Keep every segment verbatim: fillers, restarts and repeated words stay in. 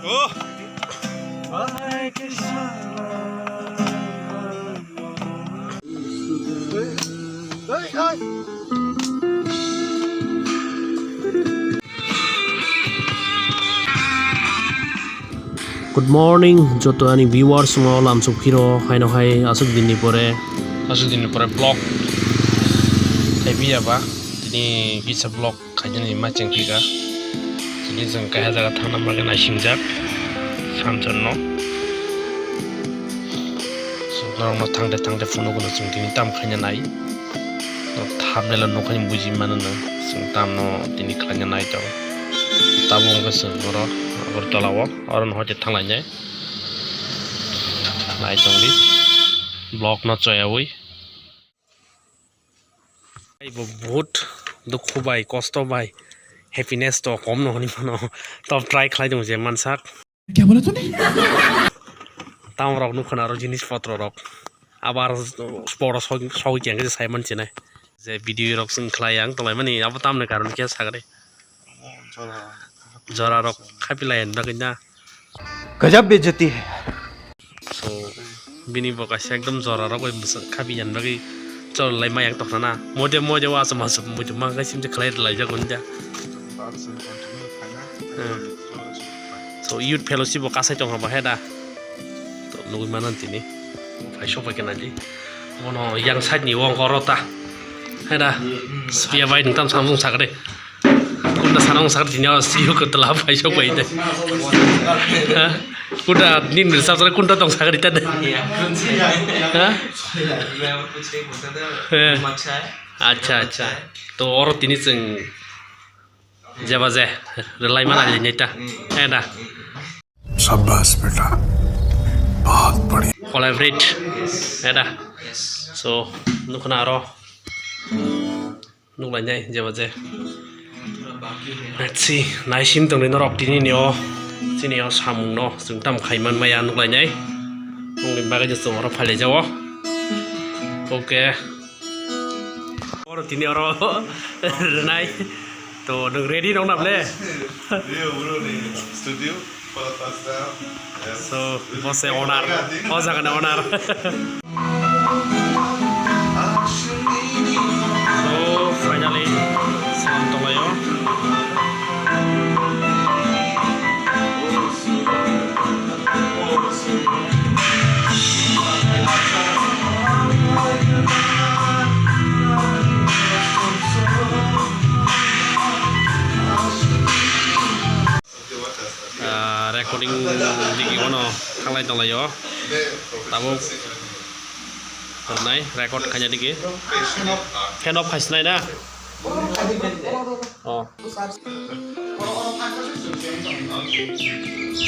Good morning, joto ani viewers no lamsok phiro haino hai aswk dinni pore. Aswk dinni pore vlog khai phiya ba, tini kisa vlog khaijani ma cheng phika. Tini chwng kaiha jaga thangna bagwi naisingjak samsonno. So, norokno thangde thangde phunukno chwng tini tam khaina nai. Thumbnail o nukha buji mano no, chwng tamno tini khlaina nai tongo. Tabuk wngkha chwng oro Agartala o, oro no hoite thanglainai. Nai tongdi. Vlog no choyawi. Bo bahut dukhu bai, kosto bai, happiness to kom no hwnwi mano. To try khlai tongo je mansak. Kya bola tune? Tamo rok nukha na aro jinis potro rok. Abar sporo sogwi khe sai manchine. Je video rok chwng khlai ang tonglaimani abo tamni karon khe sagri. Jora rok khapi lai bagwi na. Gajab bejati hai. So, bini bo kaisa ekdom jora rok bai bwswk khapi yan bagwi chol lai ma yang tokna na. Mode mode wa asam asam muitu ma kai sim je khlai lai jago nda. Hmm. So, youth fellowship bo kasai tong ba he da. To nugui manan tini. Phai sok bai kena di. Bono yang side ni wng koro ta. He da. Spiya bai nang tam samsung sakde. Kunda sanang sakar tini awas trio ke telah apa iso pai de. Ha? Kunda nin bersab sakar kunda tong sakar ita de. Ha? Eh. Acha, acha. To oro tini chwng jeba je relai mana le neta. Eh da. Shabash beta. Bahut badhiya. Collaborate. Eh da. So, nukna aro. Nuklainai jeba je. Let's see, naisim tongni norok tini ni o, chini o samung no chwng tam khai man maya nuklainai. Nokni bagwi je chwng oro phailaijao. Okay. Oro tini oro rwnai. To nwng ready rok na ble? Studio. So, bo se owner. O jaga ni owner. So, finally, salam tonglaio. Ah, recording digi bono thanglai tonglaio. Tabuk hwnai record khaina digi. Fan off khai sinai na? Oh.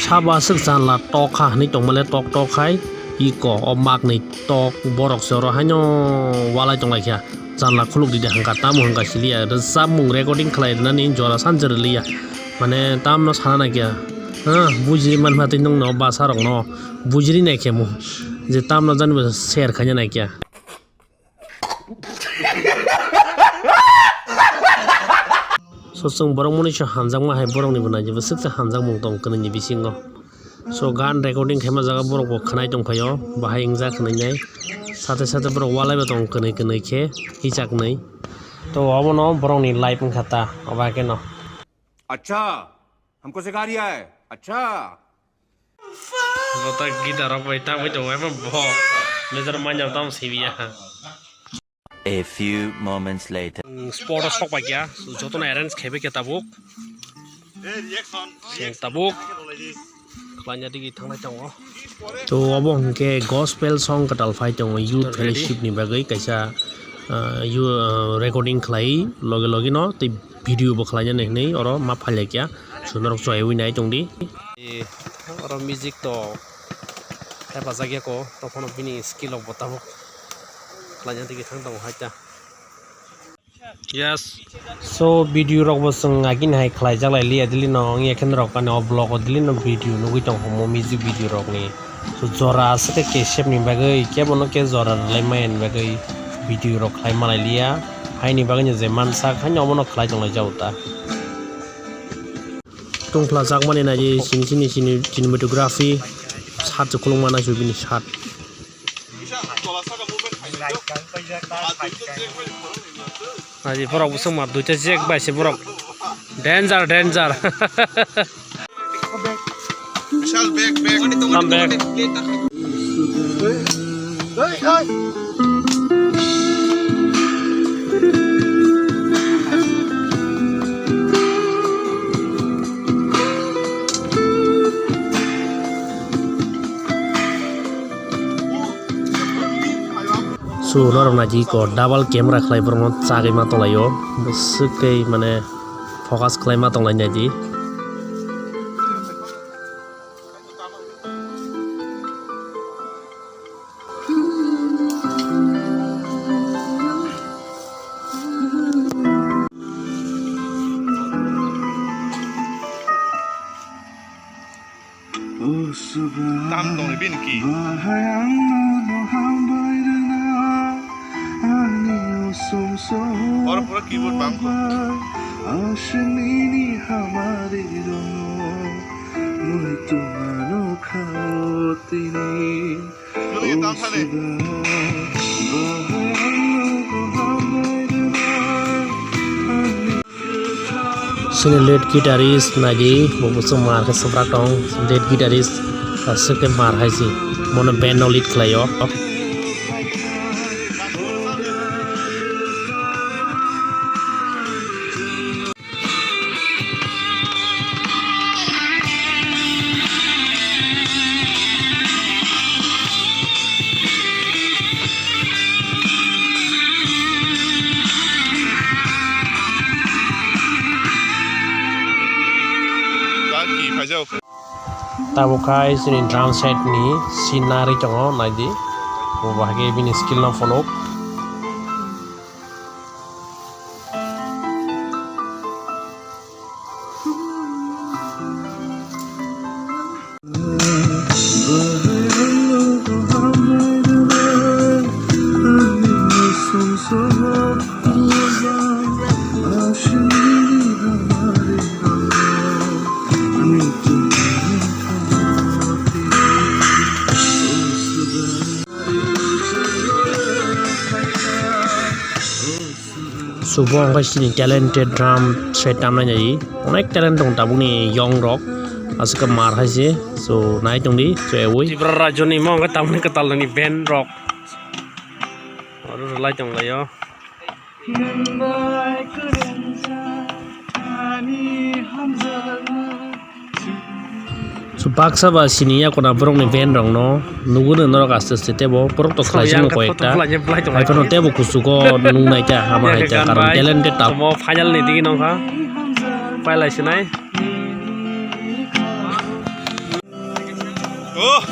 Sabo aswk janla tok kha hwnwi tongmale tok tok khai iko o makni tok borok se oro haino walai tonglaikha. Janla khuluk di de hwnka tamo hwnka siliya rwchapmung recording khlai rwnani jora sanjwrwliya. Mane tamno sana naikya, ha, bujiri manpha twi nwngno bwsarokno bujiri naikhe mo, je tamno jani bo share khaina naikya. So, chwng borok mwnwi se hamjakma hai borokni bo naidi bwswk se hamjakmung tong kwnwi ni bisingo. So, gan recording khaima jaga borok bo khwnai tongphaio, bahai wngjak khwnai nai. Sate sate borok walai bo tong kwnwi kwnwi khe hichak nwi. To, obono borokni life wngkha ta, obo hakhe no. Acha, humko sikha riya hai. Acha. Bo ta guitar rok bai tangwi tongo, emo bo lejar manya tamo sibiya. A few moments later. Sport o sok pai kha, jotono arrange khai bai kha tabuk. Tabuk. Khlanya digi thanglai tongo. To obo hwnkhe gospel song kwtal phai tongo youth fellowship ni bagwi kaisa, ah, you, ah, recording khlai loge loge no tei video bo khlainani hinwi oro ma phailaikya. So norok chwaiwi nai tongdi. Oro music to hepajakya ko, tokhono bini skill rok bo tabuk khlaina digi thang tongo haita. Yes. So video rok bo chwng agini hai khlaijak lai liya, dili no wngya khe norok ani o vlog o dili no video nugwi tong kha mo music video rok ni. So jora aswk khe kesep ni bagwi kebo no khe jora rwlai maya ni bagwi video rok khlai malai liya. Haini bagwi no je mansak haino omo no khlai tong lai jago ta. Tungphla jakmani naidi chini, chini, chini, cinematography, shirt se khulukma naisuk bini shirt. Naidi borok bwswk ma duita jack bai se borok. Danger, danger. Come back. So, norok naidi ko double camera khlai borokno chagwi ma tonglaio. Bwswk khe mane focus khlai ma tonglai naidi. Tam tong ni bini ki. Oro pura keyboard bang ko. Nung ye tam sale. Sini lead guitarist naidi, bo bwswk mar khe swprak tong, lead guitarist, aswk khe mar hai se, bono band no lead khlaio. Tabuk khai chini drum set ni scene narwi tongo, naidi. Bo bahai khe bini skill no phunuk. So, bo wngkha chini talented drum set tamnai nai. Onek talent tong tabukni young rok. Aswk khe mar hai se. So, nai tongdi, so, ewi. Tripura rajyoni mo wngkha tamni kwtal ni band rok. Oro rwlai tonglaio. So, baksa ba sini ya kona borok ni band rok no nugo no norok aste aste tebo borok to khlai jano koi ekta. Hai phano tebo kusugo nung nai ta hama hai ta karon talented ta. Mo final ni digi nong kha. Pailai sinai. Oh.